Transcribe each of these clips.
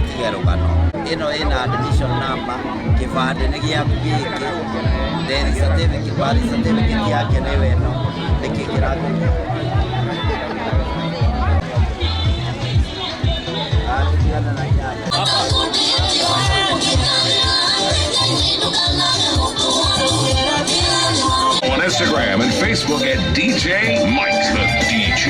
Tige rũgano ĩno ĩna admission number, kĩbandĩ nĩ gĩaku gĩkĩ, death certificate, birth certificate yake nĩyo ĩno, nĩkĩ kĩrakũgia? Tigana na inyanya. On Instagram and Facebook at DJ Mike the DJ.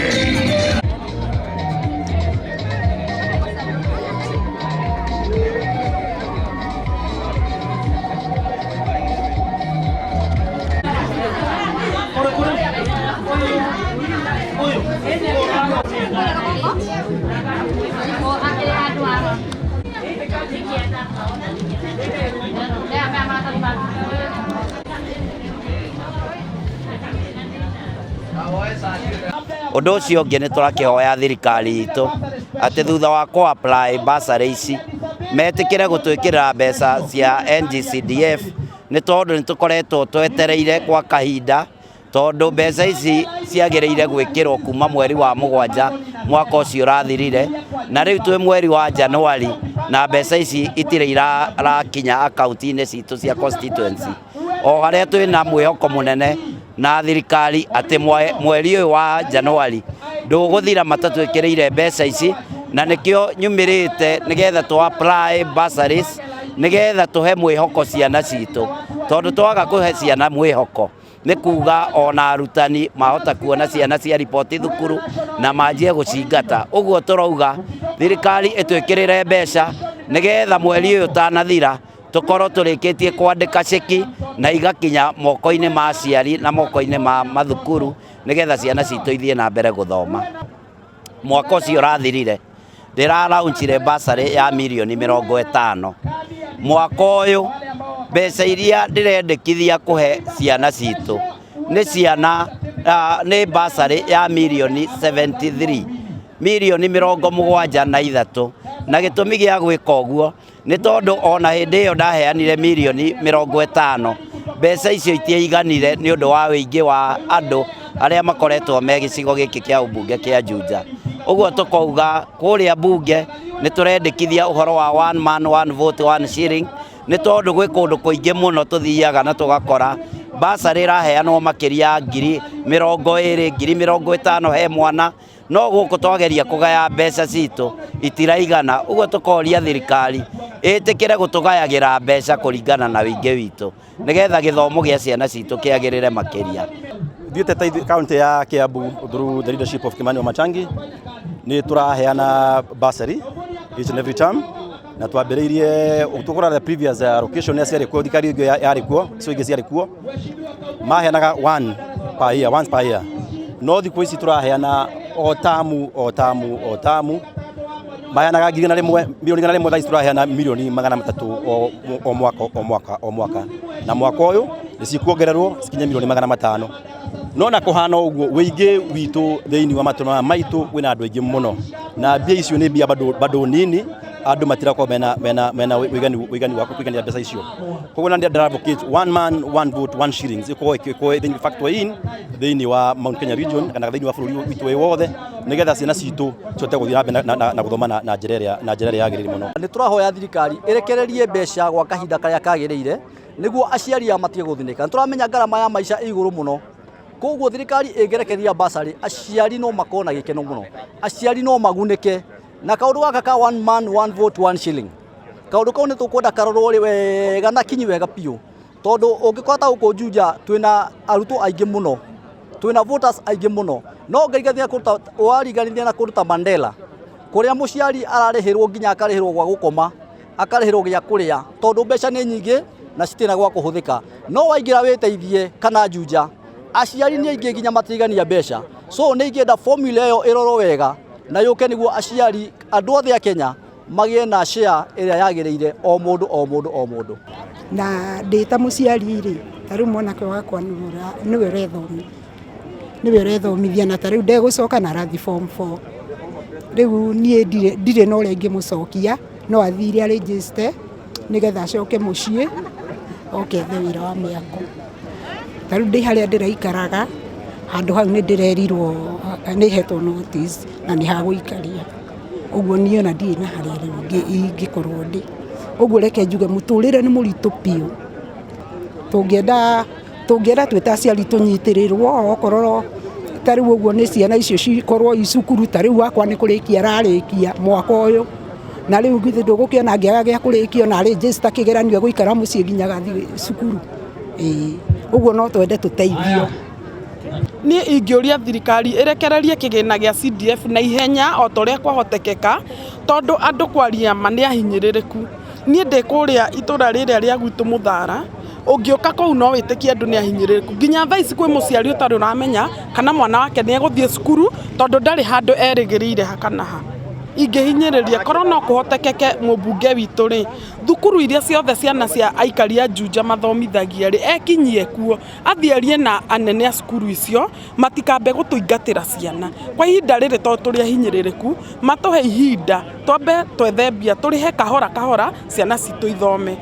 Ũndũ ũcio ũngĩ, nĩ tũrakĩhoya thirikari itũ atĩ thutha wa kũ apply bursary ici, metĩkĩre gũtwĩkĩrĩra mbeca cia NGCDF, nĩ tondũ nĩ tũkoretwo twetereire gwa kahinda, tondũ mbeca ici ciagĩrĩire gwĩkĩrwo kuma mweri wa 7 mwaka ũcio ũrathirire, na rĩu twĩ mweri wa Januari na mbeca ici itirĩ irakinya akaunti-inĩ citũ cia constituency. O harĩa twĩna mwĩhoko mũnene na thirikari atĩ mweri ũyũ wa Januari ndũgũthira matatwĩkĩrĩire mbeca ici, na nĩkĩo nyumĩrĩte nĩgetha tũ apply bursaries, nĩgetha tũhe mwĩhoko ciana citũ, tondũ twaga kũhe ciana mwĩhoko, nĩ kuga ona arutani mahota kuona ciana cia riboti thukuru na manjie gũcingata. Ũguo tũrauga thirikari ĩtwĩkĩrĩre mbeca nĩgetha mweri ũyũ ũtanathira tũkorwo tũrĩkĩtie kwandĩka ceki na igakinya moko-inĩ ma aciari na moko-inĩ ma mathukuru, nĩgetha ciana citũ ithiĩ na mbere gũthoma. Mwaka ũcio ũrathirire ndĩraraunchire bursary ya mirioni 50. Mwaka ũyũ mbeca iria ndĩrendekithia kũhe ciana citũ nĩ ciana nĩ bursary ya mirioni 73, mirioni 73. Na gĩtũmi gĩa gwĩka ũguo nĩ tondũ ona hĩndĩ ĩyo ndaheanire mirioni 50, mbeca icio itiaiganire nĩ ũndũ wa ũingĩ wa andũ arĩa makoretwo me gĩcigo gĩkĩ kĩa ũmbunge kĩa Juja. Ũguo tũkauga kũrĩa mbunge nĩ tũrendekithia ũhoro wa one man, one vote, one shilling, nĩ tondũ gwĩ kũndũ kũingĩ mũno tũthiaga na tũgakora bursary ĩraheanwo makĩria ya 20,000, 50,000 he mwana, no gũkũ twageria kũgaya mbeca citũ itiraigana. Ũguo tũkoria thirikari ĩtĩkĩre gũtũgayagĩra mbeca kũringana na ũingĩ witũ, nĩgetha gĩthomo gĩa ciana citũ kĩagĩrĩre makĩria. Ithuĩ ta county ya Kiambu, through the leadership of Kimani Wamatangi, nĩ tũraheana bursary each and every term, na twambĩrĩirie tũkũra the previous allocation ya ciarĩ kuo, thirikari ĩngĩ yarĩ kuo, icio ingĩ ciarĩ kuo, maheanaga one per year, once per year, no thikũ ici tũraheana o tamu, o tamu, o tamu. Maheanaga 100,000, 100,000,thaa ici tũraheana 300,000 o mwaka, o mwaka, o mwaka, na mwaka ũyũ nĩ cikuongererwo cikinye 500,000. No na kũhana ũguo, wĩingĩ witũ thĩinĩ wa matũra maya maitũ wĩna andũ aingĩ mũno, na mbia icio nĩ mbia bado nini, andũ matirakorwo mena wĩigani wa kũigania mbeca icio. Koguo na ndĩra advocate one man, one vote, one shillings ĩkorwo thĩinĩ factor in thĩinĩ wa Mount Kenya region kana thĩinĩ wa bũrũri witũ wĩ wothe, nĩgetha ciana citũ cihote gũthiĩ na mbere na gũthoma na njĩra ĩrĩa yagĩrĩire mũno. Nĩ tũrahoya thirikari ĩrekererie mbeca gwa kahinda karĩa kagĩrĩire, nĩguo aciari aya matige gũthĩnĩka. Nĩ tũramenya ngarama ya maica ĩ igũrũ mũno, koguo thirikari ĩngĩrekereria bursary, aciari no makorwo na gĩkeno mũno, aciari no magunĩke na kaũndũ gaka ka one man, one vote, one shilling. Kaũndũ kau nĩ tũkwenda karorwo wega na kinyi wega biũ, tondũ ũngĩkora ta gũkũ Juja twĩna arutwo aingĩ mũno, twĩna voters aingĩ mũno, no ũngĩringithania kũndũ ta ũraringanithia na kũndũ ta Mandela, kũrĩa mũciari ararĩhĩrwo nginya akarĩhĩrwo gwa gũkoma, akarĩhĩrwo gĩa kũrĩa, tondũ mbeca nĩ nyingĩ na citirĩ na gwa kũhũthĩka. No waingĩra wĩteithie kana Juja, aciari nĩ aingĩ nginya matirigania mbeca. So nĩ ingĩenda formula ĩyo ĩrorwo wega. Na yũke nĩguo aciari, andũ othe a Kenya magĩe na share ĩrĩa yagĩrĩire, o mũndũ, o mũndũ, o mũndũ. Na ndĩ ta mũciari rĩ, ta rĩu mwanake wakwa nĩwe ũrethomithia, nĩwe ũrethomithia, na ta rĩu ndegũcoka na arathi form 4. Rĩu niĩ ndirĩ na ũrĩa ingĩmũcokia, no athire arĩnjĩste nĩgetha acoke mũciĩ oke ethe wĩra wa mĩako. Ta rĩu ndĩ harĩa ndĩraikaraga, handũ hau nĩ ndĩrerirwo nĩ hetwo notice na nĩ hagũikaria. Ũguo niĩ ona ndirĩ na harĩa rĩu ingĩkorwo ndĩ. Ũguo reke njuge mũtũrĩre nĩ mũritũ biũ. Tũngĩenda twĩ ta aciari tũnyitĩrĩrwo, okorwo ta rĩu ũguo nĩ ciana icio cikorwo i cukuru. Ta rĩu wakwa nĩ kũrĩkia ararĩkia mwaka ũyũ, na rĩu githĩ ndũgũkĩona angĩaga gĩa kũrĩkia ona arĩnjĩsta kĩgeranio, egũikara mũciĩ nginya agathiĩ cukuru? Ĩĩ, ũguo no twende tũteithio. Niĩ ingĩũria thirikari ĩrekererie kĩgĩna gĩa CDF na ihenya o ta ũrĩa kwahotekeka, tondũ andũ kwaria ma nĩ ahinyĩrĩrĩku. Niĩ ndĩ kũrĩa itũra rĩrĩa rĩa gwitũ Mũthara, ũngĩũka kũu no wĩtĩkie andũ nĩ ahinyĩrĩrĩku. Nginya thaa ici kwĩ mũciari ũtarĩ ũramenya kana mwana wake nĩ egũthiĩ cukuru, tondũ ndarĩ handũ erĩgĩrĩire ha kana ha. Ingĩhinyĩrĩria korwo no kũhotekeke, mũmbunge witũ rĩ, thukuru iria ciothe ciana cia aikari a Juja mathomithagia rĩ, ekinyie kuo, athiĩ arie na anene a cukuru icio matikambe gũtũingatĩra ciana kwa ihinda rĩrĩ, tondũ tũrĩ ahinyĩrĩrĩku. Matũhe ihinda twambe twethe mbia, tũrĩhe kahora kahora, ciana citũ ithome.